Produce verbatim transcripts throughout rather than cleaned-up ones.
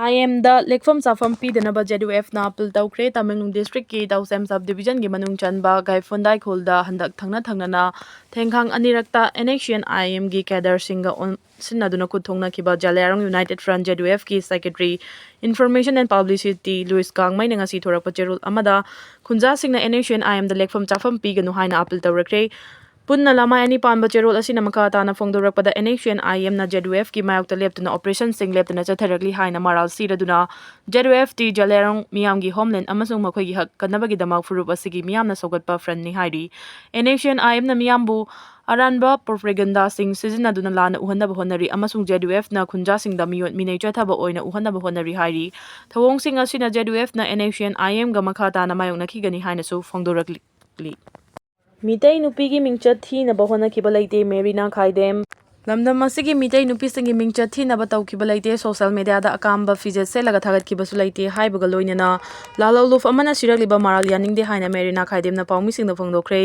ꯑꯥꯏ ꯑꯦꯝꯗ ꯂꯦꯛꯐꯝ ꯆꯥꯐꯝ ꯄꯤꯗꯅꯕ Z U ꯑꯦꯐꯅ appeal ꯇꯧꯈ꯭ꯔꯦ꯫ ꯇꯃꯦꯡꯂꯣꯡ ꯗꯤꯁꯇ꯭ꯔꯤꯛꯀꯤ ꯇꯧꯁꯦꯝ ꯁꯕ ꯗꯤꯕꯤꯖꯟꯒꯤ ꯃꯅꯨꯡ ꯆꯟꯕ ꯒꯥꯏꯐꯣꯟꯗꯥꯏ ꯈꯨꯜꯗ ꯍꯟꯗꯛ ꯊꯪꯅ ꯊꯪꯅꯅ ꯊꯦꯡꯈꯥꯡ ꯑꯅꯤꯔꯛꯇ ꯑꯦꯟ ꯑꯦꯁ ꯁꯤ ꯑꯦꯟ ꯑꯥꯏ ꯑꯦꯝꯒꯤ ꯀꯦꯗꯔꯁꯤꯡꯒ ꯑꯣꯟꯁꯤꯟꯅꯗꯨꯅ ꯈꯨꯠ ꯊꯣꯛꯅꯈꯤꯕ Zeliangrong united front, Z U ꯑꯦꯐꯀꯤ secretary information and publicity Louis ꯀꯥꯡꯃꯩꯅ ꯉꯁꯤ ꯊꯣꯔꯛꯄ ꯆꯦꯔꯣꯜ ꯑꯃꯗ ꯈꯨꯟꯖꯥꯁꯤꯡꯅ ꯑꯦꯟ ꯑꯦꯁ ꯁꯤ ꯑꯦꯟ ꯑꯥꯏ ꯑꯦꯝꯗ ꯂꯦꯛꯐꯝ ꯆꯥꯐꯝ ꯄꯤꯒꯅꯨ ꯍꯥꯏꯅ ꯑꯥꯄꯤꯜ ꯇꯧꯔꯛꯈ꯭ꯔꯦ꯫ ꯄꯨꯟꯅ ꯂꯃꯥꯏ ꯑꯅꯤ ꯄꯥꯟꯕ ꯆꯦꯔꯣꯜ ꯑꯁꯤꯅ ꯃꯈꯥ ꯇꯥꯅ ꯐꯣꯡꯗꯣꯔꯛꯄꯗ, N S C N I ꯑꯦꯝꯅ ꯖꯦꯗ ꯌꯨ ꯑꯦꯐꯀꯤ ꯃꯥꯌꯣꯛꯇ ꯂꯦꯞꯇꯅ ꯑꯣꯄꯔꯦꯁꯟꯁꯤꯡ ꯂꯦꯞꯇꯅ ꯆꯠꯊꯔꯛꯂꯤ ꯍꯥꯏꯅ ꯃꯔꯥꯜ ꯁꯤꯔꯗꯨꯅ, Z U F T Zeliangrong ꯃꯤꯌꯥꯝꯒꯤ ꯍꯣꯝꯂꯦꯟ ꯑꯃꯁꯨꯡ ꯃꯈꯣꯏꯒꯤ ꯍꯛ ꯀꯟꯅꯕꯒꯤꯗꯃꯛ ꯐꯨꯔꯨꯞ ꯑꯁꯤꯒꯤ ꯃꯤꯌꯥꯝꯅ ꯁꯧꯒꯠꯄ ꯐ꯭ꯔꯟꯠꯅꯤ ꯍꯥꯏꯔꯤ꯫ And S C N I ꯑꯦꯝꯅ ꯃꯤꯌꯥꯝꯕꯨ ꯑꯔꯥꯟꯕ ꯄ꯭ꯔꯣꯄꯦꯒꯦꯟꯗꯥꯁꯤꯡ ꯁꯤꯖꯤꯟꯅꯗꯨꯅ ꯂꯥꯟꯅ ꯎꯍꯟꯅꯕ ꯍꯣꯠꯅꯔꯤ ꯑꯃꯁꯨꯡ ꯖꯦꯗ ꯌꯨ ꯑꯦꯐꯅ ꯈꯨꯟꯖꯥꯁꯤꯡꯗ ꯃꯤꯑꯣꯠ ꯃꯤꯅꯩ ꯆꯠꯊꯕ ꯑꯣꯏꯅ ꯎꯍꯟꯅꯕ ꯍꯣꯠꯅꯔꯤ ꯍꯥꯏꯔꯤ꯫ ꯊꯧꯑꯣꯡꯁꯤꯡ ꯑꯁꯤꯅ ꯖꯦꯗ ꯌꯨ ꯑꯦꯐꯅ ꯑꯦꯟ ꯑꯦꯁ ꯁꯤ ꯑꯦꯟ ꯑꯥꯏ ꯑꯦꯝꯒ ꯃꯈꯥ ꯇꯥꯅ ꯃꯥꯌꯣꯛꯅꯈꯤꯒꯅꯤ ꯍꯥꯏꯅꯁꯨ ꯐꯣꯡꯗꯣꯔꯛꯂꯤ꯫ ꯃꯤꯇꯩ ꯅꯨꯄꯤꯒꯤ ꯃꯤꯡꯆꯠ ꯊꯤꯅꯕ ꯍꯣꯠꯅꯈꯤꯕ ꯂꯩꯇꯦ, ꯃꯦꯔꯤꯅꯥ ꯈꯥꯏꯗꯦꯝ꯫ ꯂꯝꯗꯝ ꯑꯁꯤꯒꯤ ꯃꯤꯇꯩ ꯅꯨꯄꯤꯁꯤꯡꯒꯤ ꯃꯤꯡꯆꯠ ꯊꯤꯅꯕ ꯇꯧꯈꯤꯕ ꯂꯩꯇꯦ꯫ ꯁꯣꯁꯤꯌꯦꯜ ꯃꯤꯗꯤꯌꯥꯗ ꯑꯀꯥꯝꯕ ꯐꯤꯖꯦꯠ ꯁꯦꯠꯂꯒ ꯊꯥꯒꯠꯈꯤꯕꯁꯨ ꯂꯩꯇꯦ ꯍꯥꯏꯕꯒ ꯂꯣꯏꯅꯅ ꯂꯥꯂꯣꯡ ꯂꯨꯞ ꯑꯃꯅ ꯁꯤꯔꯛꯂꯤꯕ ꯃꯔꯥꯜ ꯌꯥꯅꯤꯡꯗꯦ ꯍꯥꯏꯅ ꯃꯦꯔꯤꯅꯥ ꯈꯥꯏꯗꯦꯝꯅ ꯄꯥꯎꯃꯤꯁꯤꯡꯗ ꯐꯣꯡꯗꯣꯛꯈ꯭ꯔꯦ꯫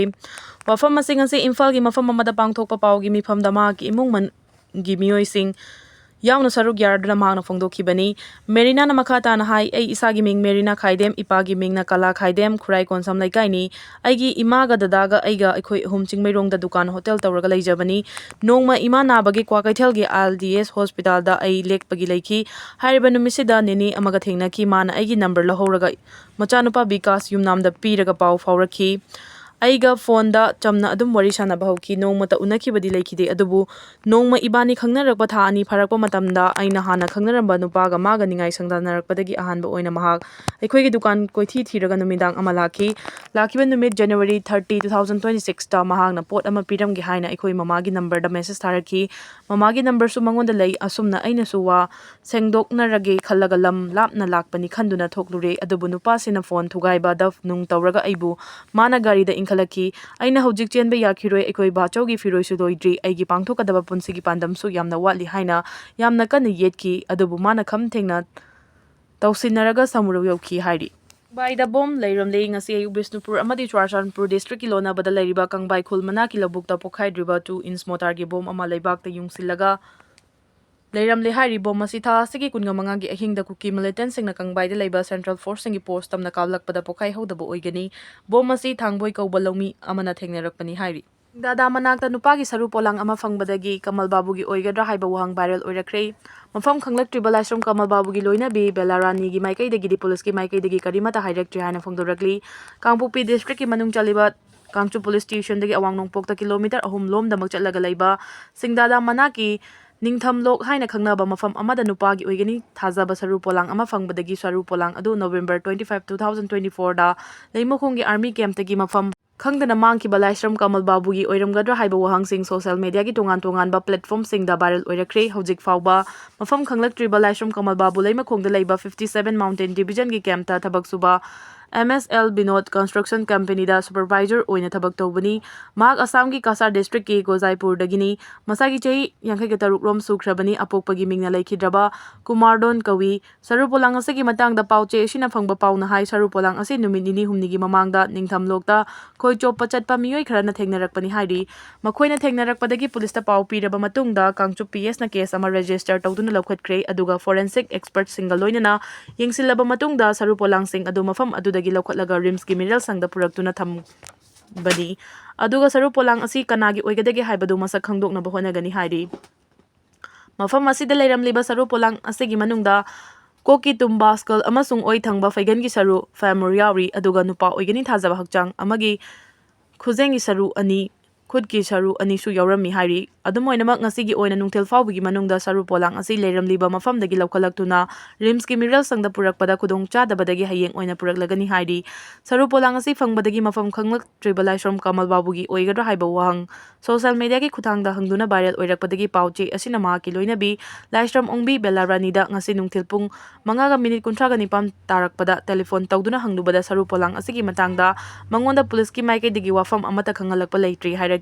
ꯋꯥꯐꯝ ꯑꯁꯤ ꯉꯁꯤ ꯏꯝꯐꯥꯜꯒꯤ ꯃꯐꯝ ꯑꯃꯗ ꯄꯥꯡꯊꯣꯛꯄ ꯄꯥꯎꯒꯤ ꯃꯤꯐꯝꯗ ꯃꯍꯥꯛꯀꯤ ꯏꯃꯨꯡ ꯃꯅꯨꯡꯒꯤ ꯃꯤꯑꯣꯏꯁꯤꯡ ꯌꯥꯎꯅ ꯁꯔꯨꯛ ꯌꯥꯔꯗꯨꯅ ꯃꯍꯥꯛꯅ ꯐꯣꯡꯗꯣꯛꯈꯤꯕꯅꯤ꯫ ꯃꯦꯔꯤꯅꯥꯅ ꯃꯈꯥ ꯇꯥꯅ ꯍꯥꯏ, "ꯑꯩ ꯏꯁꯥꯒꯤ ꯃꯤꯡ ꯃꯦꯔꯤꯅꯥ ꯈꯥꯏꯗꯦꯝ, ꯏꯄꯥꯒꯤ ꯃꯤꯡꯅ ꯀꯂꯥ ꯈꯥꯏꯗꯦꯝ, ꯈꯨꯔꯥꯏ ꯀꯣꯟꯁꯝ ꯂꯩꯀꯥꯏꯅꯤ꯫ ꯑꯩꯒꯤ ꯏꯃꯥꯒ ꯗꯗꯥꯒ ꯑꯩꯒ ꯑꯩꯈꯣꯏ ꯑꯍꯨꯝ ꯆꯤꯡꯃꯩꯔꯣꯡꯗ ꯗꯨꯀꯥꯟ ꯍꯣꯇꯦꯜ ꯇꯧꯔꯒ ꯂꯩꯖꯕꯅꯤ꯫ ꯅꯣꯡꯃ ꯏꯃꯥ ꯅꯥꯕꯒꯤ ꯀ꯭ꯋꯥꯀꯩꯊꯦꯜꯒꯤ ꯑꯥꯏ ꯑꯦꯜ ꯗꯤ ꯑꯦꯁ ꯍꯣꯁꯄꯤꯇꯥꯜꯗ ꯑꯩ ꯂꯦꯛꯄꯒꯤ ꯂꯩꯈꯤ꯫ ꯍꯥꯏꯔꯤꯕ ꯅꯨꯃꯤꯠꯁꯤꯗ ꯅꯦꯅꯦ ꯑꯃꯒ ꯊꯦꯡꯅꯈꯤ꯫ ꯃꯥꯅ ꯑꯩꯒꯤ ꯅꯝꯕꯔ ꯂꯧꯍꯧꯔꯒ ꯃꯆꯥꯅꯨꯄꯥ ꯕꯤꯀꯥꯁ ꯌꯨꯝꯅꯥꯝꯗ ꯄꯤꯔꯒ ꯄꯥꯎ ꯐꯥꯎꯔꯛꯈꯤ꯫ ꯑꯩꯒ ꯐꯣꯟꯗ ꯆꯝꯅ ꯑꯗꯨꯝ ꯋꯥꯔꯤ ꯁꯥꯟꯅꯕ ꯍꯧꯈꯤ꯫ ꯅꯣꯡꯃꯇ ꯎꯅꯈꯤꯕꯗꯤ ꯂꯩꯈꯤꯗꯦ, ꯑꯗꯨꯕꯨ ꯅꯣꯡꯃ ꯏꯕꯥꯅꯤ ꯈꯪꯅꯔꯛꯄ ꯊꯥ ꯑꯅꯤ ꯐꯥꯔꯛꯄ ꯃꯇꯝꯗ ꯑꯩꯅ ꯍꯥꯟꯅ ꯈꯪꯅꯔꯝꯕ ꯅꯨꯄꯥꯒ ꯃꯥꯒ ꯅꯤꯡꯉꯥꯏ ꯁꯪꯗꯥꯅꯔꯛꯄꯗꯒꯤ ꯑꯍꯥꯟꯕ ꯑꯣꯏꯅ ꯃꯍꯥꯛ ꯑꯩꯈꯣꯏꯒꯤ ꯗꯨꯀꯥꯟ ꯀꯣꯏꯊꯤ ꯊꯤꯔꯒ ꯅꯨꯃꯤꯗꯥꯡ ꯑꯃ ꯂꯥꯛꯈꯤ꯫ ꯂꯥꯛꯈꯤꯕ ꯅꯨꯃꯤꯠ January thirty, two thousand twenty sixꯇ ꯃꯍꯥꯛꯅ ꯄꯣꯠ ꯑꯃ ꯄꯤꯔꯝꯒꯦ ꯍꯥꯏꯅ ꯑꯩꯈꯣꯏ ꯃꯃꯥꯒꯤ ꯅꯝꯕꯔꯗ ꯃꯦꯁꯦꯖ ꯊꯥꯔꯛꯈꯤ꯫ ꯃꯃꯥꯒꯤ ꯅꯝꯕꯔꯁꯨ ꯃꯉꯣꯟꯗ ꯂꯩ꯫ ꯑꯁꯨꯝꯅ ꯑꯩꯅꯁꯨ ꯋꯥ ꯁꯦꯡꯗꯣꯛꯅꯔꯒꯦ ꯈꯜꯂꯒ ꯂꯝ ꯂꯥꯞꯅ ꯂꯥꯛꯄꯅꯤ ꯈꯟꯗꯨꯅ ꯊꯣꯛꯂꯨꯔꯦ꯫ ꯑꯗꯨꯕꯨ ꯅꯨꯄꯥꯁꯤꯅ ꯐꯣꯟ ꯊꯨꯒꯥꯏꯕ, ꯗꯐ ꯅꯨꯡ ꯇꯧꯔꯒ ꯑꯩꯕꯨ ꯃꯥꯅ ꯒꯥꯔꯤꯗ ꯏꯟꯈꯠꯂꯛꯈꯤ꯫ ꯑꯩꯅ ꯍꯧꯖꯤꯛ ꯆꯦꯟꯕ ꯌꯥꯈꯤꯔꯣꯏ, ꯑꯩꯈꯣꯏ ꯕꯥꯆꯧꯒꯤ ꯐꯤꯔꯣꯏꯁꯨ ꯂꯣꯏꯗ꯭ꯔꯤ, ꯑꯩꯒꯤ ꯄꯥꯡꯊꯣꯛꯀꯗꯕ ꯄꯨꯟꯁꯤꯒꯤ ꯄꯥꯟꯗꯝꯁꯨ ꯌꯥꯝꯅ ꯋꯥꯠꯂꯤ ꯍꯥꯏꯅ ꯌꯥꯝꯅ ꯀꯟꯅ ꯌꯦꯠꯈꯤ꯫ ꯑꯗꯨꯕꯨ ꯃꯥꯅ ꯈꯝ ꯊꯦꯡꯅ ꯇꯧꯁꯤꯟꯅꯔꯒ ꯁꯃꯨꯔꯧ ꯌꯧꯈꯤ ꯍꯥꯏꯔꯤ꯫ ꯃꯨꯝꯕꯥꯏꯗ ꯕꯣꯝ ꯂꯩꯔꯝꯂꯦ꯫ ꯉꯁꯤ ꯑꯌꯨꯛ ꯕꯤꯁꯅꯨꯄꯨꯔ ꯑꯃꯗꯤ ꯆꯨꯔꯥꯆꯥꯟꯄꯨꯔ ꯗꯤꯁꯇ꯭ꯔꯤꯛꯀꯤ ꯂꯣꯟꯅꯕꯗ ꯂꯩꯔꯤꯕ ꯀꯪꯕꯥꯏ ꯈꯨꯜ ꯃꯅꯥꯛꯀꯤ ꯂꯧꯕꯨꯛꯇ ꯄꯣꯈꯥꯏꯗ꯭ꯔꯤꯕ two inch ꯃꯣꯇꯥꯔꯒꯤ ꯕꯣꯝ ꯑꯃ ꯂꯩꯕꯥꯛꯇ ꯌꯨꯡꯁꯤꯜꯂꯒ ꯂꯩꯔꯝꯂꯦ ꯍꯥꯏꯔꯤ꯫ ꯕꯣꯝ ꯑꯁꯤ ꯊꯥ ꯑꯁꯤꯒꯤ ꯀꯨꯟꯒ ꯃꯉꯥꯒꯤ ꯑꯍꯤꯡꯗ ꯀꯨꯀꯤ ꯃꯤꯂꯤꯇꯦꯟꯁꯤꯡꯅ ꯀꯪꯕꯥꯏꯗ ꯂꯩꯕ ꯁꯦꯟꯇ꯭ꯔꯦꯜ ꯐꯣꯔꯁꯁꯤꯡꯒꯤ ꯄꯣꯁ ꯇꯝꯅ ꯀꯥꯞꯂꯛꯄꯗ ꯄꯣꯈꯥꯏꯍꯧꯗꯕ ꯑꯣꯏꯒꯅꯤ꯫ ꯕꯣꯝ ꯑꯁꯤ ꯊꯥꯡꯕꯣꯏ ꯀꯧꯕ ꯂꯧꯃꯤ ꯑꯃꯅ ꯊꯦꯡꯅꯔꯛꯄꯅꯤ ꯍꯥꯏꯔꯤ꯫ ꯁꯤꯡꯗꯥꯗꯥ ꯃꯅꯥꯛꯇ ꯅꯨꯄꯥꯒꯤ ꯁꯔꯨ ꯄꯣꯂꯥꯡ ꯑꯃ ꯐꯪꯕꯗꯒꯤ ꯀꯃꯜ ꯕꯥꯕꯨꯒꯤ ꯑꯣꯏꯒꯗ꯭ꯔꯥ ꯍꯥꯏꯕ ꯋꯥꯍꯪ ꯚꯥꯏꯔꯦꯜ ꯑꯣꯏꯔꯛꯈ꯭ꯔꯦ꯫ ꯃꯐꯝ ꯈꯪꯂꯛꯇ꯭ꯔꯤꯕ ꯂꯥꯏꯁ꯭ꯔꯝ ꯀꯃꯜ ꯕꯥꯕꯨꯒꯤ ꯂꯣꯏꯅꯕꯤ ꯕꯦꯂꯥ ꯔꯥꯅꯤꯒꯤ ꯃꯥꯏꯀꯩꯗꯒꯤꯗꯤ ꯄꯨꯂꯤꯁꯀꯤ ꯃꯥꯏꯀꯩꯗꯒꯤ ꯀꯔꯤꯃꯠꯇ ꯍꯥꯏꯔꯛꯇ꯭ꯔꯤ ꯍꯥꯏꯅ ꯐꯣꯡꯗꯣꯔꯛꯂꯤ꯫ ꯀꯥꯡꯄꯣꯛꯄꯤ ꯗꯤꯁꯇ꯭ꯔꯤꯛꯀꯤ ꯃꯅꯨꯡ ꯆꯜꯂꯤꯕ ꯀꯥꯡꯆꯨꯞ ꯄꯨꯂꯤꯁ ꯁ꯭ꯇꯦꯁꯟꯗꯒꯤ ꯑꯋꯥꯡ ꯅꯣꯡꯄꯣꯛꯇ ꯀꯤꯂꯣꯃꯤꯇꯔ ꯑꯍꯨꯝ ꯂꯣꯝꯗꯃꯛ ꯆꯠꯂꯒ ꯂꯩꯕ ꯁꯤꯡꯗꯥꯗꯥ ꯃꯅꯥꯛꯀꯤ ꯅꯤꯡꯊꯝꯂꯣꯛ ꯍꯥꯏꯅ ꯈꯪꯅꯕ ꯃꯐꯝ ꯑꯃꯗ ꯅꯨꯄꯥꯒꯤ ꯑꯣꯏꯒꯅꯤ ꯊꯥꯖꯕ ꯁꯔꯨ ꯄꯣꯂꯥꯡ ꯑꯃ ꯐꯪꯕꯗꯒꯤ ꯁꯔꯨ ꯄꯣꯂꯥꯡ ꯑꯗꯨ November twenty five, two thousand twenty fourꯗ ꯂꯩꯃꯈꯣꯡꯒꯤ ꯑꯥꯔꯃꯤ ꯀꯦꯝꯞꯇꯒꯤ ꯃꯐꯝ ꯈꯪꯗꯅ ꯃꯥꯡꯈꯤꯕ ꯂꯥꯏꯁ꯭ꯔꯝ ꯀꯃꯜ ꯕꯥꯕꯨꯒꯤ ꯑꯣꯏꯔꯝꯒꯗ꯭ꯔꯥ ꯍꯥꯏꯕ ꯋꯥꯍꯪꯁꯤꯡ ꯁꯣꯁꯤꯌꯦꯜ ꯃꯦꯗꯤꯌꯥꯒꯤ ꯇꯣꯉꯥꯟ ꯇꯣꯉꯥꯟꯕ ꯄ꯭ꯂꯦꯠꯐꯣꯔꯝꯁꯤꯡꯗ ꯚꯥꯏꯔꯦꯜ ꯑꯣꯏꯔꯛꯈ꯭ꯔꯦ꯫ ꯍꯧꯖꯤꯛ ꯐꯥꯎꯕ ꯃꯐꯝ ꯈꯪꯂꯛꯇ꯭ꯔꯤꯕ ꯂꯥꯏꯁ꯭ꯔꯝ ꯀꯃꯜ ꯕꯥꯕꯨ ꯂꯩꯃꯈꯣꯡꯗ ꯂꯩꯕ fifty seven Mountain Divisionꯒꯤ ꯀꯦꯝꯞꯇ ꯊꯕꯛ ꯁꯨꯕ ꯑꯦꯝ ꯑꯦꯁ ꯑꯦꯜ ꯕꯤꯅꯣꯗ ꯀꯟꯁꯇ꯭ꯔꯛꯁꯟ ꯀꯝꯄꯦꯅꯤꯗ ꯁꯨꯄꯔꯚꯥꯏꯖꯔ ꯑꯣꯏꯅ ꯊꯕꯛ ꯇꯧꯕꯅꯤ꯫ ꯃꯍꯥꯛ ꯑꯁꯥꯝꯒꯤ ꯀꯥꯁꯥꯔ ꯗꯤꯁꯇ꯭ꯔꯤꯛꯀꯤ ꯒꯣꯖꯥꯏꯄꯨꯔꯗꯒꯤꯅꯤ꯫ ꯃꯁꯥꯒꯤ ꯆꯍꯤ ꯌꯥꯡꯈꯩꯒ ꯇꯔꯨꯛ ꯔꯣꯝ ꯁꯨꯈ꯭ꯔꯕꯅꯤ꯫ ꯑꯄꯣꯛꯄꯒꯤ ꯃꯤꯡꯅ ꯂꯩꯈꯤꯗ꯭ꯔꯕ ꯀꯨꯃꯥꯔꯗꯣꯟ ꯀꯧꯏ꯫ ꯁꯔꯨ ꯄꯣꯂꯥꯡ ꯑꯁꯤꯒꯤ ꯃꯇꯥꯡꯗ ꯄꯥꯎ ꯆꯦ ꯑꯁꯤꯅ ꯐꯪꯕ ꯄꯥꯎꯅ ꯍꯥꯏ, ꯁꯔꯨ ꯄꯣꯂꯥꯡ ꯑꯁꯤ ꯅꯨꯃꯤꯠ ꯅꯤꯅꯤ ꯍꯨꯝꯅꯤꯒꯤ ꯃꯃꯥꯡꯗ ꯅꯤꯡꯊꯝꯂꯣꯛꯇ ꯈꯣꯏ ꯆꯣꯞꯄ ꯆꯠꯄ ꯃꯤꯑꯣꯏ ꯈꯔꯅ ꯊꯦꯡꯅꯔꯛꯄꯅꯤ ꯍꯥꯏꯔꯤ꯫ ꯃꯈꯣꯏꯅ ꯊꯦꯡꯅꯔꯛꯄꯗꯒꯤ ꯄꯨꯂꯤꯁꯇ ꯄꯥꯎ ꯄꯤꯔꯕ ꯃꯇꯨꯡꯗ ꯀꯥꯡꯆꯨꯞ ꯄꯤ ꯑꯦꯁꯅ ꯀꯦꯁ ꯑꯃ ꯔꯦꯖꯤꯁꯇꯔ ꯇꯧꯗꯨꯅ ꯂꯧꯈꯠꯈ꯭ꯔꯦ, ꯑꯗꯨꯒ ꯐꯣꯔꯦꯟꯁꯤꯛ ꯑꯦꯛꯁꯄꯔꯠꯁꯤꯡꯒ ꯂꯣꯏꯅꯅ ꯌꯦꯡꯁꯤꯜꯂꯕ ꯃꯇꯨꯡꯗ ꯁꯔꯨ ꯄꯣꯂꯥꯡꯁꯤꯡ ꯑꯗꯨ ꯃꯐꯝ ꯑꯗꯨꯗꯒꯤ ꯂꯧꯈꯠꯂꯒ ꯔꯤꯝꯁꯀꯤ ꯃꯤꯔꯦꯜ ꯁꯪꯗ ꯄꯨꯔꯛꯇꯨꯅ ꯊꯝꯕꯅꯤ꯫ ꯑꯗꯨꯒ ꯁꯔꯨ ꯄꯣꯂꯥꯡ ꯑꯁꯤ ꯀꯅꯥꯒꯤ ꯑꯣꯏꯒꯗꯒꯦ ꯍꯥꯏꯕꯗꯨ ꯃꯁꯛ ꯈꯪꯗꯣꯛꯅꯕ ꯍꯣꯠꯅꯒꯅꯤ ꯍꯥꯏꯔꯤ꯫ ꯃꯐꯝ ꯑꯁꯤꯗ ꯂꯩꯔꯝꯂꯤꯕ ꯁꯔꯨ ꯄꯣꯂꯥꯡ ꯑꯁꯤꯒꯤ ꯃꯅꯨꯡꯗ ꯀꯣꯛꯀꯤ ꯇꯨꯝꯕ, ꯁ꯭ꯀꯜ ꯑꯃꯁꯨꯡ ꯑꯣꯏ ꯊꯪꯕ ꯐꯩꯒꯟꯒꯤ ꯁꯔꯨ, ꯐꯦꯃꯣꯔ ꯌꯥꯎꯔꯤ, ꯑꯗꯨꯒ ꯅꯨꯄꯥ ꯑꯣꯏꯒꯅꯤ ꯊꯥꯖꯕ ꯍꯛꯆꯥꯡ ꯑꯃꯒꯤ ꯈꯨꯖꯦꯡꯒꯤ ꯁꯔꯨ ꯑꯅꯤ, ꯈꯨꯠꯀꯤ ꯁꯔꯨ ꯑꯅꯤꯁꯨ ꯌꯥꯎꯔꯝꯃꯤ ꯍꯥꯏꯔꯤ꯫ ꯑꯗꯨꯝ ꯑꯣꯏꯅꯃꯛ, ꯉꯁꯤꯒꯤ ꯑꯣꯏꯅ ꯅꯨꯡꯊꯤꯜ ꯐꯥꯎꯕꯒꯤ ꯃꯅꯨꯡꯗ ꯁꯔꯨ ꯄꯣꯂꯥꯡ ꯑꯁꯤ ꯂꯩꯔꯝꯂꯤꯕ ꯃꯐꯝꯗꯒꯤ ꯂꯧꯈꯠꯂꯛꯇꯨꯅ ꯔꯤꯝꯁꯀꯤ ꯃꯤꯔꯦꯜ ꯁꯪꯗ ꯄꯨꯔꯛꯄꯗ ꯈꯨꯗꯣꯡꯆꯥꯗꯕꯗꯒꯤ ꯍꯌꯦꯡ ꯑꯣꯏꯅ ꯄꯨꯔꯛꯂꯒꯅꯤ ꯍꯥꯏꯔꯤ꯫ ꯁꯔꯨ ꯄꯣꯂꯥꯡ ꯑꯁꯤ ꯐꯪꯕꯗꯒꯤ ꯃꯐꯝ ꯈꯪꯂꯛꯇ꯭ꯔꯤꯕ ꯂꯥꯏꯁ꯭ꯔꯝ ꯀꯃꯜ ꯕꯥꯕꯨꯒꯤ ꯑꯣꯏꯒꯗ꯭ꯔꯥ ꯍꯥꯏꯕ ꯋꯥꯍꯪ ꯁꯣꯁꯤꯌꯦꯜ ꯃꯦꯗꯤꯌꯥꯒꯤ ꯈꯨꯠꯊꯥꯡꯗ ꯍꯪꯗꯨꯅ ꯚꯥꯏꯔꯦꯜ ꯑꯣꯏꯔꯛꯄꯗꯒꯤ ꯄꯥꯎ ꯆꯦ ꯑꯁꯤꯅ ꯃꯍꯥꯛꯀꯤ ꯂꯣꯏꯅꯕꯤ ꯂꯥꯏꯁ꯭ꯔꯝ ꯑꯣꯡꯕꯤ ꯕꯦꯂꯥ ꯔꯥꯅꯤꯗ ꯉꯁꯤ ꯅꯨꯡꯊꯤꯜ ꯄꯨꯡ ꯃꯉꯥꯒ ꯃꯤꯅꯤꯠ ꯀꯨꯟꯊ꯭ꯔꯥꯒ ꯅꯤꯄꯥꯟ ꯇꯥꯔꯛꯄꯗ ꯇꯦꯂꯤꯐꯣꯟ ꯇꯧꯗꯨꯅ ꯍꯪꯂꯨꯕꯗ ꯁꯔꯨ ꯄꯣꯂꯥꯡ ꯑꯁꯤꯒꯤ ꯃꯇꯥꯡꯗ ꯃꯉꯣꯟꯗ ꯄꯨꯂꯤꯁꯀꯤ ꯃꯥꯏꯀꯩꯗꯒꯤ ꯋꯥꯐꯝ ꯑꯃꯠꯇ ꯈꯪꯍꯜꯂꯛꯄ ꯂꯩꯇ꯭ꯔꯤ ꯍꯥꯏꯔꯛꯈꯤ꯫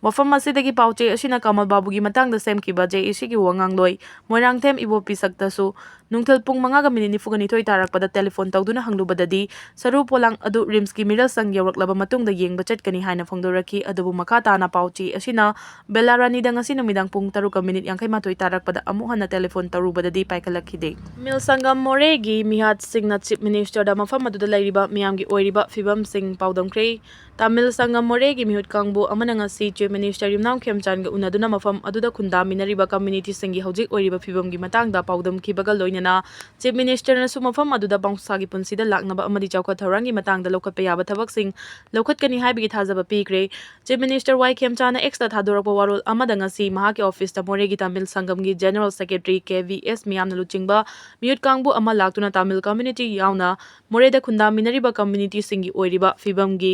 ꯋꯥꯐꯝ ꯑꯁꯤꯗꯒꯤ ꯄꯥꯎꯆꯦ ꯑꯁꯤꯅ ꯀꯃꯜ ꯕꯥꯕꯨꯒꯤ ꯃꯇꯥꯡꯗ ꯁꯦꯝꯈꯤꯕ ꯖꯦ ꯑꯦ ꯁꯤꯒꯤ ꯋꯥꯉꯥꯡꯂꯣꯏ ꯃꯣꯏꯔꯥꯡꯊꯦꯝ ꯏꯕꯣꯕꯤ ꯁꯛꯇꯁꯨ ꯅꯨꯡꯊꯤꯜ ꯄꯨꯡ ꯃꯉꯥꯒ ꯃꯤꯅꯤꯠ ꯅꯤꯐꯨꯒ ꯅꯤꯊꯣꯏ ꯇꯥꯔꯛꯄꯗ ꯇꯦꯂꯤꯐꯣꯟ ꯇꯧꯗꯨꯅ ꯍꯪꯂꯨꯕꯗꯗꯤ ꯁꯔꯨ ꯄꯣꯂꯥꯡ ꯑꯗꯨ ꯔꯤꯝꯁꯀꯤ ꯃꯤꯔꯦꯜ ꯁꯪ ꯌꯧꯔꯛꯂꯕ ꯃꯇꯨꯡꯗ ꯌꯦꯡꯕ ꯆꯠꯀꯅꯤ ꯍꯥꯏꯅ ꯐꯣꯡꯗꯣꯔꯛꯈꯤ꯫ ꯑꯗꯨꯕꯨ ꯃꯈꯥ ꯇꯥꯅ ꯄꯥꯎꯆꯦ ꯑꯁꯤꯅ ꯕꯦꯂꯥꯔꯥꯅꯤꯗ ꯉꯁꯤ ꯅꯨꯃꯤꯗꯥꯡ ꯄꯨꯡ ꯇꯔꯨꯛꯀ ꯃꯤꯅꯤꯠ ꯌꯥꯡꯈꯩ ꯃꯥꯊꯣꯏ ꯇꯥꯔꯛꯄꯗ ꯑꯃꯨꯛ ꯍꯟꯅ ꯇꯦꯂꯤꯐꯣꯟ ꯇꯧꯔꯨꯕꯗꯗꯤ ꯄꯥꯏꯈꯠꯂꯛꯈꯤꯗꯦ꯫ ꯇꯥꯃꯤꯜ ꯁꯪꯒꯝ ꯃꯣꯔꯦꯒꯤ ꯃꯤꯍꯥꯠꯁꯤꯡꯅ ꯆꯤꯐ ꯃꯤꯅꯤꯁꯇꯔꯗ ꯃꯐꯝ ꯑꯗꯨꯗ ꯂꯩꯔꯤꯕ ꯃꯤꯌꯥꯝꯒꯤ ꯑꯣꯏꯔꯤꯕ ꯐꯤꯕꯝꯁꯤꯡ ꯄꯥꯎꯗꯝꯈ꯭ꯔꯦ꯫ ꯇꯥꯃꯤꯜ ꯁꯪꯒꯝ ꯃꯣꯔꯦꯒꯤ ꯃꯤꯍꯨꯠ ꯀꯥꯡꯕꯨ ꯑꯃꯅ ꯉꯁꯤ ꯆꯤꯐ ꯃꯤꯅꯤꯁꯇꯔ ꯌꯨꯝꯅꯥꯝ ꯈꯦꯝꯆꯥꯟꯒ ꯎꯅꯗꯨꯅ ꯃꯐꯝ ꯑꯗꯨꯗ ꯈꯨꯟꯗꯥꯃꯤꯟꯅꯔꯤꯕ ꯀꯝꯃ꯭ꯌꯨꯅꯤꯇꯤꯁꯤꯡꯒꯤ ꯍꯧꯖꯤꯛ ꯑꯣꯏꯔꯤꯕ ꯐꯤꯕꯝꯒꯤ ꯃꯇꯥꯡꯗ ꯄꯥꯎꯗꯝꯈꯤꯕꯒ ꯂꯣꯏꯅꯅ ꯆꯤꯐ ꯃꯤꯅꯤꯁꯇꯔꯅꯁꯨ ꯃꯐꯝ ꯑꯗꯨꯗ ꯃꯍꯧꯁꯥꯒꯤ ꯄꯨꯟꯁꯤꯗ ꯂꯥꯛꯅꯕ ꯑꯃꯗꯤ ꯆꯥꯎꯈꯠ ꯊꯧꯔꯥꯡꯒꯤ ꯃꯇꯥꯡꯗ ꯂꯧꯈꯠꯄ ꯌꯥꯕ ꯊꯕꯛꯁꯤꯡ ꯂꯧꯈꯠꯀꯅꯤ ꯍꯥꯏꯕꯒꯤ ꯊꯥꯖꯕ ꯄꯤꯈ꯭ꯔꯦ꯫ ꯆꯤꯐ ꯃꯤꯅꯤꯁꯇꯔ ꯋꯥꯏ ꯈꯦꯝꯆꯥꯅ ꯑꯦꯛꯁꯇ ꯊꯥꯗꯣꯔꯛꯄ ꯋꯥꯔꯣꯜ ꯑꯃꯗ ꯉꯁꯤ ꯃꯍꯥꯛꯀꯤ ꯑꯣꯐꯤꯁꯇ ꯃꯣꯔꯦꯒꯤ ꯇꯥꯃꯤꯜ ꯁꯪꯒꯝꯒꯤ ꯖꯦꯅꯔꯦꯜ ꯁꯦꯀ꯭ꯔꯦꯇꯔꯤ ꯀꯦ ꯚꯤ ꯑꯦꯁ ꯃꯤꯌꯥꯝꯅ ꯂꯨꯆꯤꯡꯕ ꯃꯤꯍꯨꯠ ꯀꯥꯡꯕꯨ ꯑꯃ ꯂꯥꯛꯇꯨꯅ ꯇꯥꯃꯤꯜ ꯀꯝꯃ꯭ꯌꯨꯅꯤꯇꯤ ꯌꯥꯎꯅ ꯃꯣꯔꯦꯗ ꯈꯨꯟꯗꯥꯃꯤꯟꯅꯔꯤꯕ ꯀꯝꯃ꯭ꯌꯨꯅꯤꯇꯤꯁꯤꯡꯒꯤ ꯑꯣꯏꯔꯤꯕ ꯐꯤꯕꯝꯒꯤ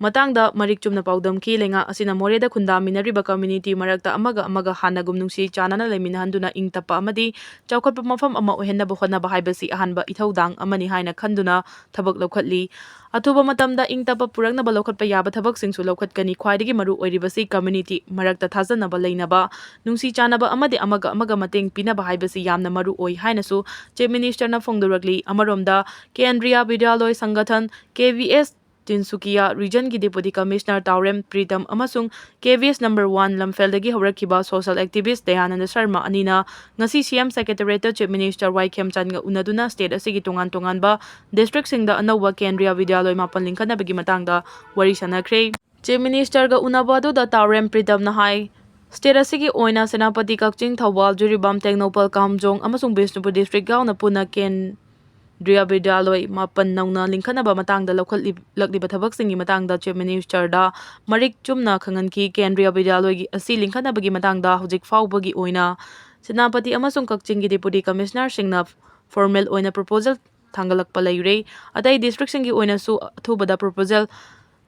ꯃꯇꯥꯡꯗ ꯃꯔꯤꯛ ꯆꯨꯝꯅ ꯄꯥꯎꯗꯝꯈꯤ꯫ ꯂꯩꯉꯥꯛ ꯑꯁꯤꯅ ꯃꯣꯔꯦꯗ ꯈꯨꯟꯗꯥꯃꯤꯟꯅꯔꯤꯕ ꯀꯝꯃ꯭ꯌꯨꯅꯤꯇꯤ ꯃꯔꯛꯇ ꯑꯃꯒ ꯑꯃꯒ ꯍꯥꯟꯅꯒꯨꯝ ꯅꯨꯡꯁꯤ ꯆꯥꯟꯅꯅ ꯂꯩꯃꯤꯟꯅꯍꯟꯗꯨꯅ ꯏꯪ ꯇꯞꯄ ꯑꯃꯗꯤ ꯆꯥꯎꯈꯠꯄ ꯃꯐꯝ ꯑꯃ ꯑꯣꯏꯍꯟꯅꯕ ꯍꯣꯠꯅꯕ ꯍꯥꯏꯕꯁꯤ ꯑꯍꯥꯟꯕ ꯏꯊꯧꯗꯥꯡ ꯑꯃꯅꯤ ꯍꯥꯏꯅ ꯈꯟꯗꯨꯅ ꯊꯕꯛ ꯂꯧꯈꯠꯂꯤ꯫ ꯑꯊꯨꯕ ꯃꯇꯝꯗ ꯏꯪ ꯇꯞꯄ ꯄꯨꯔꯛꯅꯕ ꯂꯧꯈꯠꯄ ꯌꯥꯕ ꯊꯕꯛꯁꯤꯡꯁꯨ ꯂꯧꯈꯠꯀꯅꯤ꯫ ꯈ꯭ꯋꯥꯏꯗꯒꯤ ꯃꯔꯨ ꯑꯣꯏꯔꯤꯕꯁꯤ ꯀꯝꯃ꯭ꯌꯨꯅꯤꯇꯤ ꯃꯔꯛꯇ ꯊꯥꯖꯅꯕ ꯂꯩꯅꯕ, ꯅꯨꯡꯁꯤ ꯆꯥꯟꯅꯕ ꯑꯃꯗꯤ ꯑꯃꯒ ꯑꯃꯒ ꯃꯇꯦꯡ ꯄꯤꯅꯕ ꯍꯥꯏꯕꯁꯤ ꯌꯥꯝꯅ ꯃꯔꯨ ꯑꯣꯏ ꯍꯥꯏꯅꯁꯨ ꯆꯤꯐ ꯃꯤꯅꯤꯁꯇꯔꯅ ꯐꯣꯡꯗꯣꯔꯛꯂꯤ꯫ ꯑꯃꯔꯣꯝꯗ ꯀꯦꯟꯗ꯭ꯔꯤꯌꯥ ꯕꯤꯗ꯭ꯌꯥꯂꯣꯏ ꯁꯪꯒꯊꯟ, ꯀꯦ ꯚꯤ ꯑꯦꯁ, ꯇꯤꯟꯁꯨꯀꯤꯌꯥ ꯔꯤꯖꯟꯒꯤ ꯗꯦꯄꯨꯇꯤ ꯀꯃꯤꯁꯅꯔ ꯇꯥꯎꯔꯦꯝ ꯄ꯭ꯔꯤꯇꯝ ꯑꯃꯁꯨꯡ ꯀꯦ ꯚꯤ ꯑꯦꯁ number one ꯂꯝꯐꯦꯜꯗꯒꯤ ꯍꯧꯔꯛꯈꯤꯕ social ꯑꯦꯛꯇꯤꯚꯤꯁ Dayananda Sharma ꯑꯅꯤꯅ ꯉꯁꯤ ꯁꯤ ꯑꯦꯝ ꯁꯦꯀ꯭ꯔꯦꯇꯔꯤꯌꯦꯠꯇ ꯆꯤꯐ ꯃꯤꯅꯤꯁꯇꯔ ꯋꯥꯏ ꯈꯦꯝꯆꯥꯟꯒ ꯎꯅꯗꯨꯅ ꯁ꯭ꯇꯦꯠ ꯑꯁꯤꯒꯤ ꯇꯣꯉꯥꯟ ꯇꯣꯉꯥꯟꯕ ꯗꯤꯁꯇ꯭ꯔꯤꯛꯁꯤꯡꯗ ꯑꯅꯧꯕ ꯀꯦꯟꯗ꯭ꯔꯤꯌꯥ ꯕꯤꯗ꯭ꯌꯥꯂꯣꯏ ꯃꯥꯄꯟ ꯂꯤꯡꯈꯠꯅꯕꯒꯤ ꯃꯇꯥꯡꯗ ꯋꯥꯔꯤ ꯁꯥꯟꯅꯈ꯭ꯔꯦ꯫ ꯆꯤꯐ ꯃꯤꯅꯤꯁꯇꯔꯒ ꯎꯅꯕ ꯑꯗꯨꯗ ꯇꯥꯎꯔꯦꯝ ꯄ꯭ꯔꯤꯇꯝꯅ ꯍꯥꯏ, ꯁ꯭ꯇꯦꯠ ꯑꯁꯤꯒꯤ ꯑꯣꯏꯅ ꯁꯦꯅꯥꯄꯇꯤ, ꯀꯛꯆꯤꯡ, ꯊꯧꯕꯥꯜ, ꯖꯤꯔꯤꯕꯥꯝ, ꯇꯦꯡꯅꯧꯄꯜ, ꯀꯥꯝꯖꯣꯡ ꯑꯃꯁꯨꯡ ꯕꯤꯁꯅꯨꯄꯨꯔ ꯗꯤꯁꯇ꯭ꯔꯤꯛ ꯌꯥꯎꯅ ꯄꯨꯟꯅ ꯀꯦꯟꯗ꯭ꯔꯤꯌꯥ ꯕꯤꯗ꯭ꯌꯥꯂꯣꯏ ꯃꯥꯄꯟ ꯅꯧꯅ ꯂꯤꯡꯈꯠꯅꯕ ꯃꯇꯥꯡꯗ ꯂꯧꯈꯠꯂꯛꯂꯤꯕ ꯊꯕꯛꯁꯤꯡꯒꯤ ꯃꯇꯥꯡꯗ ꯆꯤꯐ ꯃꯤꯅꯤꯁꯇꯔꯗ ꯃꯔꯤꯛ ꯆꯨꯝꯅ ꯈꯪꯍꯟꯈꯤ꯫ ꯀꯦꯟꯗ꯭ꯔꯤꯌꯥ ꯕꯤꯗ꯭ꯌꯥꯂꯣꯏꯒꯤ ꯑꯁꯤ ꯂꯤꯡꯈꯠꯅꯕꯒꯤ ꯃꯇꯥꯡꯗ ꯍꯧꯖꯤꯛ ꯐꯥꯎꯕꯒꯤ ꯑꯣꯏꯅ ꯁꯦꯅꯥꯄꯇꯤ ꯑꯃꯁꯨꯡ ꯀꯛꯆꯤꯡꯒꯤ ꯗꯦꯄꯨꯇꯤ ꯀꯃꯤꯁꯅꯔꯁꯤꯡꯅ ꯐꯣꯔꯃꯦꯜ ꯑꯣꯏꯅ ꯄ꯭ꯔꯣꯄꯣꯖꯦꯜ ꯊꯥꯡꯒꯠꯂꯛꯄ ꯂꯩꯔꯦ꯫ ꯑꯇꯩ ꯗꯤꯁꯇ꯭ꯔꯤꯛꯁꯤꯡꯒꯤ ꯑꯣꯏꯅꯁꯨ ꯑꯊꯨꯕꯗ ꯄ꯭ꯔꯣꯄꯣꯖꯦꯜ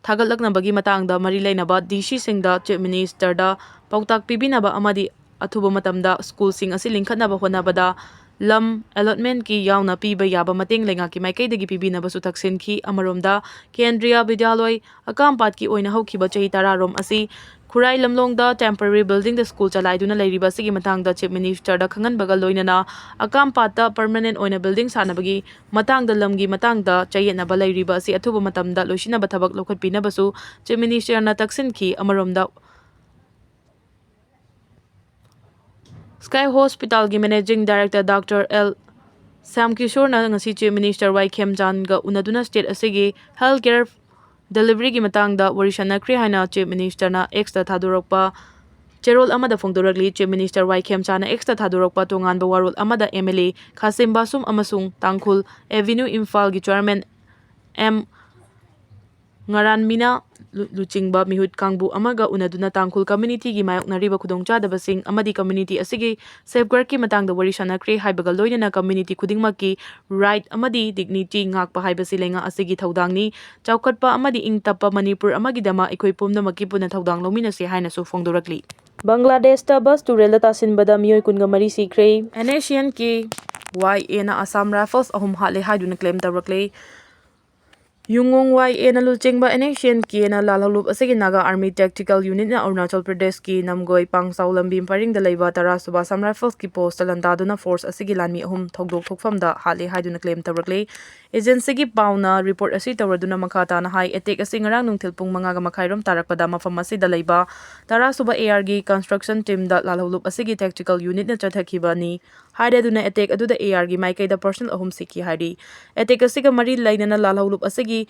ꯊꯥꯒꯠꯂꯛꯅꯕꯒꯤ ꯃꯇꯥꯡꯗ ꯃꯔꯤ ꯂꯩꯅꯕ ꯗꯤ ꯁꯤꯁꯤꯡꯗ ꯆꯤꯐ ꯃꯤꯅꯤꯁꯇꯔꯗ ꯄꯥꯎꯇꯥꯛ ꯄꯤꯕꯤꯅꯕ ꯑꯃꯗꯤ ꯑꯊꯨꯕ ꯃꯇꯝꯗ ꯁ꯭ꯀꯨꯜꯁꯤꯡ ꯑꯁꯤ ꯂꯤꯡꯈꯠꯅꯕ ꯍꯣꯠꯅꯕꯗ ꯂꯝ allotmentꯀꯤ ꯌꯥꯎꯅ ꯄꯤꯕ ꯌꯥꯕ ꯃꯇꯦꯡ ꯂꯩꯉꯥꯛꯀꯤ ꯃꯥꯏꯀꯩꯗꯒꯤ ꯄꯤꯕꯤꯅꯕꯁꯨ ꯇꯛꯁꯤꯟꯈꯤ꯫ ꯑꯃꯔꯣꯝꯗ, ꯀꯦꯟꯗ꯭ꯔꯤꯌꯥ ꯕꯤꯗ꯭ꯌꯥꯂꯣꯏ ꯑꯀꯥꯝꯄꯥꯠꯀꯤ ꯑꯣꯏꯅ ꯍꯧꯈꯤꯕ ꯆꯍꯤ ꯇꯔꯥꯔꯣꯝ ꯑꯁꯤ ꯈꯨꯔꯥꯏ ꯂꯝꯂꯣꯡꯗ temporary buildingꯗ school ꯆꯂꯥꯏꯗꯨꯅ ꯂꯩꯔꯤꯕ ꯑꯁꯤꯒꯤ ꯃꯇꯥꯡꯗ Chief Ministerꯗ ꯈꯪꯍꯟꯕꯒ ꯂꯣꯏꯅꯅ ꯑꯀꯥꯝꯄꯥꯠꯇ permanent ꯑꯣꯏꯅ building ꯁꯥꯅꯕꯒꯤ ꯃꯇꯥꯡꯗ ꯂꯝꯒꯤ ꯃꯇꯥꯡꯗ ꯆꯌꯦꯠꯅꯕ ꯂꯩꯔꯤꯕ ꯑꯁꯤ ꯑꯊꯨꯕ ꯃꯇꯝꯗ ꯂꯣꯏꯁꯤꯟꯅꯕ ꯊꯕꯛ ꯂꯧꯈꯠꯄꯤꯅꯕꯁꯨ Chief Ministerꯅ ꯇꯛꯁꯤꯟꯈꯤ꯫ ꯑꯃꯔꯣꯝꯗ, Sky Hospitalꯒꯤ Managing Director Doctor L ꯁ꯭ꯌꯥꯝꯀꯤꯁꯣꯔꯅ ꯉꯁꯤ Chief Minister ꯋꯥꯏ ꯈꯦꯝꯆꯥꯟꯒ ꯎꯅꯗꯨꯅ state ꯑꯁꯤꯒꯤ health care deliveryꯒꯤ ꯃꯇꯥꯡꯗ ꯋꯥꯔꯤ ꯁꯥꯟꯅꯈ꯭ꯔꯦ ꯍꯥꯏꯅ Chief Ministerꯅ Xꯇ ꯊꯥꯗꯣꯔꯛꯄ ꯆꯦꯔꯣꯜ ꯑꯃꯗ ꯐꯣꯡꯗꯣꯔꯛꯂꯤ꯫ Chief Minister ꯋꯥꯏ ꯈꯦꯝꯆꯥꯟꯅ Xꯇ ꯊꯥꯗꯣꯔꯛꯄ ꯇꯣꯉꯥꯟꯕ ꯋꯥꯔꯣꯜ ꯑꯃꯗ MLA ꯈꯥꯁꯤꯝ ꯕꯥꯁꯨꯝ ꯑꯃꯁꯨꯡ ꯇꯥꯡꯈꯨꯜ Avenue ꯏꯝꯐꯥꯜꯒꯤ Chairman M ꯉꯔꯥꯟꯃꯤꯅ ꯂꯨ-, ꯂꯨꯆꯤꯡꯕ ꯃꯤꯍꯨꯠ ꯀꯥꯡꯕꯨ ꯑꯃꯒ ꯎꯅꯗꯨꯅ ꯇꯥꯡꯈꯨꯜ communityꯒꯤ ꯃꯥꯌꯣꯛꯅꯔꯤꯕ ꯈꯨꯗꯣꯡꯆꯥꯗꯕꯁꯤꯡ ꯑꯃꯗꯤ community ꯑꯁꯤꯒꯤ safeguardꯀꯤ ꯃꯇꯥꯡꯗ ꯋꯥꯔꯤ ꯁꯥꯟꯅꯈ꯭ꯔꯦ ꯍꯥꯏꯕꯒ ꯂꯣꯏꯅꯅ community ꯈꯨꯗꯤꯡꯃꯛꯀꯤ right ꯑꯃꯗꯤ dignity ꯉꯥꯛꯄ ꯍꯥꯏꯕꯁꯤ ꯂꯩꯉꯥꯛ ꯑꯁꯤꯒꯤ ꯊꯧꯗꯥꯡꯅꯤ꯫ ꯆꯥꯎꯈꯠꯄ ꯑꯃꯗꯤ ꯏꯪ ꯇꯞꯄ ꯃꯅꯤꯄꯨꯔ ꯑꯃꯒꯤꯗꯃꯛ ꯑꯩꯈꯣꯏ ꯄꯨꯝꯅꯃꯛꯀꯤ ꯄꯨꯟꯅ ꯊꯧꯗꯥꯡ ꯂꯧꯃꯤꯟꯅꯁꯤ ꯍꯥꯏꯅꯁꯨ ꯐꯣꯡꯗꯣꯔꯛꯂꯤ꯫ ꯕꯪꯒ꯭ꯂꯥꯗꯦꯁꯇ bus ꯇꯨꯔꯦꯜꯗ ꯇꯥꯁꯤꯟꯕꯗ ꯃꯤꯑꯣꯏ ꯀꯨꯟꯒ ꯃꯔꯤ ꯁꯤꯈ꯭ꯔꯦ꯫ NSCN-ꯀꯤ YAꯅ Assam Rifles ꯑꯍꯨꯝ ꯍꯥꯠꯂꯦ ꯍꯥꯏꯗꯨꯅ claim ꯇꯧꯔꯛꯂꯦ꯫ ꯌꯨꯡꯉꯣꯡ YAꯅ ꯂꯨꯆꯤꯡꯕ NSCN-Kꯅ ꯂꯥꯜꯍꯧꯂꯨꯞ ꯑꯁꯤꯒꯤ Naga Army Tactical Unitꯅ ꯑꯔꯨꯅꯥꯆꯜ ꯄ꯭ꯔꯗꯦꯁꯀꯤ ꯅꯝꯒꯣꯏ ꯄꯥꯡꯆꯥꯎ ꯂꯝꯕꯤ ꯄꯔꯤꯡꯗ ꯂꯩꯕ ꯇꯔꯥꯁꯨꯕ Assam Rifles-ꯀꯤ post ꯂꯥꯟꯗꯥꯗꯨꯅ force ꯑꯁꯤꯒꯤ ꯂꯥꯟꯃꯤ ꯑꯍꯨꯝ ꯊꯧꯗꯣꯛ ꯊꯣꯛꯐꯝꯗ ꯍꯥꯠꯂꯦ ꯍꯥꯏꯗꯨꯅ claim ꯇꯧꯔꯛꯂꯦ꯫ Agency-ꯒꯤ ꯄꯥꯎꯅ report ꯑꯁꯤ ꯇꯧꯔꯗꯨꯅ ꯃꯈꯥ ꯇꯥꯅ ꯍꯥꯏ, attack ꯑꯁꯤ ꯉꯔꯥꯡ ꯅꯨꯡꯊꯤꯜ ꯄꯨꯡ ꯃꯉꯥꯒ ꯃꯈꯥꯏꯔꯣꯝ ꯇꯥꯔꯛꯄꯗ ꯃꯐꯝ ꯑꯁꯤꯗ ꯂꯩꯕ ꯇꯔꯥꯁꯨꯕ AR-ꯒꯤ construction team-ꯗ ꯂꯥꯜꯍꯧꯂꯨꯞ ꯑꯁꯤꯒꯤ tactical unit-ꯅ ꯆꯠꯊꯈꯤꯕꯅꯤ ꯍꯥꯏꯔꯗꯨꯅ attack ꯑꯗꯨꯗ AR-ꯒꯤ ꯃꯥꯏꯀꯩꯗ personnel ꯑꯍꯨꯝ ꯁꯤꯈꯤ ꯍꯥꯏꯔꯤ꯫ Attack ꯑꯁꯤꯒ ꯃꯔꯤ ꯂꯩꯅꯅ ꯂꯥꯜꯍꯧꯂꯨꯞ ꯑꯁꯤꯒꯤ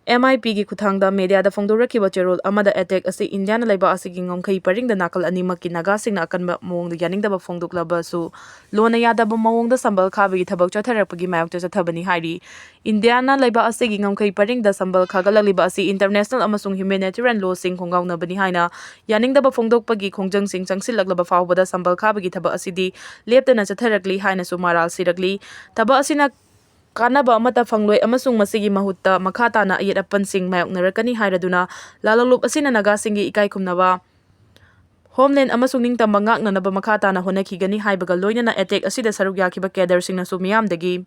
MIP-ꯒꯤ ꯈꯨꯠꯊꯥꯡꯗ media-ꯗ ꯐꯣꯡꯗꯣꯔꯛꯈꯤꯕ ꯆꯦꯔꯣꯜ ꯑꯃꯗ attack ꯑꯁꯤ ꯏꯟꯗꯤꯌꯥꯅ ꯂꯩꯕꯥꯛ ꯑꯁꯤꯒꯤ ꯉꯝꯈꯩ ꯄꯔꯤꯡꯗ ꯅꯥꯀꯜ ꯑꯅꯤꯃꯛꯀꯤ ꯅꯥꯒꯥꯁꯤꯡꯅ ꯑꯀꯟꯕ ꯃꯑꯣꯡꯗ ꯌꯥꯅꯤꯡꯗꯕ ꯐꯣꯡꯗꯣꯛꯂꯕꯁꯨ, ꯂꯣꯟꯅ ꯌꯥꯗꯕ ꯃꯑꯣꯡꯗ ꯁꯝꯕꯜ ꯈꯥꯕꯒꯤ ꯊꯕꯛ ꯆꯠꯊꯔꯛꯄꯒꯤ ꯃꯥꯌꯣꯛꯇ ꯆꯠꯊꯕꯅꯤ ꯍꯥꯏꯔꯤ꯫ ꯏꯟꯗꯤꯌꯥꯅ ꯂꯩꯕꯥꯛ ꯑꯁꯤꯒꯤ ꯉꯝꯈꯩ ꯄꯔꯤꯡꯗ ꯁꯝꯕꯜ ꯈꯥꯒꯠꯂꯛꯂꯤꯕ ꯑꯁꯤ international ꯑꯃꯁꯨꯡ humanitarian law-ꯁꯤꯡ ꯈꯣꯡꯒꯥꯎꯅꯕꯅꯤ ꯍꯥꯏꯅ ꯌꯥꯅꯤꯡꯗꯕ ꯐꯣꯡꯗꯣꯛꯄꯒꯤ ꯈꯣꯡꯖꯪꯁꯤꯡ ꯆꯪꯁꯤꯜꯂꯛꯂꯕ ꯐꯥꯎꯕꯗ ꯁꯝꯕꯜ ꯈꯥꯕꯒꯤ ꯊꯕꯛ ꯑꯁꯤꯗꯤ ꯂꯦꯞꯇꯅ ꯆꯠꯊꯔꯛꯂꯤ ꯍꯥꯏꯅꯁꯨ ꯃꯔꯥꯜ ꯁꯤꯔꯛꯂꯤ꯫ ꯊꯕꯛ ꯑꯁꯤꯅ ꯀꯥꯟꯅꯕ ꯑꯃꯠꯇ ꯐꯪꯂꯣꯏ ꯑꯃꯁꯨꯡ ꯃꯁꯤꯒꯤ ꯃꯍꯨꯠꯇ ꯃꯈꯥ ꯇꯥꯅ ꯑꯌꯦꯠ ꯑꯄꯟꯁꯤꯡ ꯃꯥꯌꯣꯛꯅꯔꯛꯀꯅꯤ ꯍꯥꯏꯔꯗꯨꯅ ꯂꯥꯜꯍꯧꯂꯨꯞ ꯑꯁꯤꯅ ꯅꯥꯒꯥꯁꯤꯡꯒꯤ ꯏꯀꯥꯏ ꯈꯨꯝꯅꯕ ꯍꯣꯝꯂꯦꯟ ꯑꯃꯁꯨꯡ ꯅꯤꯡꯇꯝꯕ ꯉꯥꯛꯅꯅꯕ ꯃꯈꯥ ꯇꯥꯅ ꯍꯣꯠꯅꯈꯤꯒꯅꯤ ꯍꯥꯏꯕꯒ ꯂꯣꯏꯅꯅ ꯑꯦꯇꯦꯛ ꯑꯁꯤꯗ ꯁꯔꯨꯛ ꯌꯥꯈꯤꯕ ꯀꯦꯗꯔꯁꯤꯡꯅꯁꯨ ꯃꯤꯌꯥꯝꯗꯒꯤ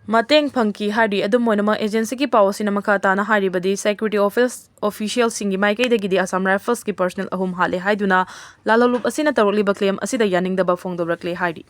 ꯃꯇꯦꯡ ꯐꯪꯈꯤ ꯍꯥꯏꯔꯤ꯫ ꯑꯗꯨꯝ ꯑꯣꯏꯅꯃꯛ, ꯑꯦꯖꯦꯟꯁꯤꯒꯤ ꯄꯥꯎ ꯑꯁꯤꯅ ꯃꯈꯥ ꯇꯥꯅ ꯍꯥꯏꯔꯤꯕꯗꯤ, ꯁꯦꯀ꯭ꯌꯨꯔꯤꯇꯤ ꯑꯣꯐꯤꯁ ꯑꯣꯐꯤꯁꯤꯌꯦꯜꯁꯤꯡꯒꯤ ꯃꯥꯏꯀꯩꯗꯒꯤꯗꯤ ꯑꯁꯥꯝ ꯔꯥꯏꯐꯜꯁꯀꯤ ꯄꯔꯁꯅꯦꯜ ꯑꯍꯨꯝ ꯍꯥꯠꯂꯦ ꯍꯥꯏꯗꯨꯅ ꯂꯥꯜꯍꯧꯂꯨꯞ ꯑꯁꯤꯅ ꯇꯧꯔꯛꯂꯤꯕ ꯀ꯭ꯂꯦꯝ ꯑꯁꯤꯗ ꯌꯥꯅꯤꯡꯗꯕ ꯐꯣꯡꯗꯣꯔꯛꯂꯦ ꯍꯥꯏꯔꯤ꯫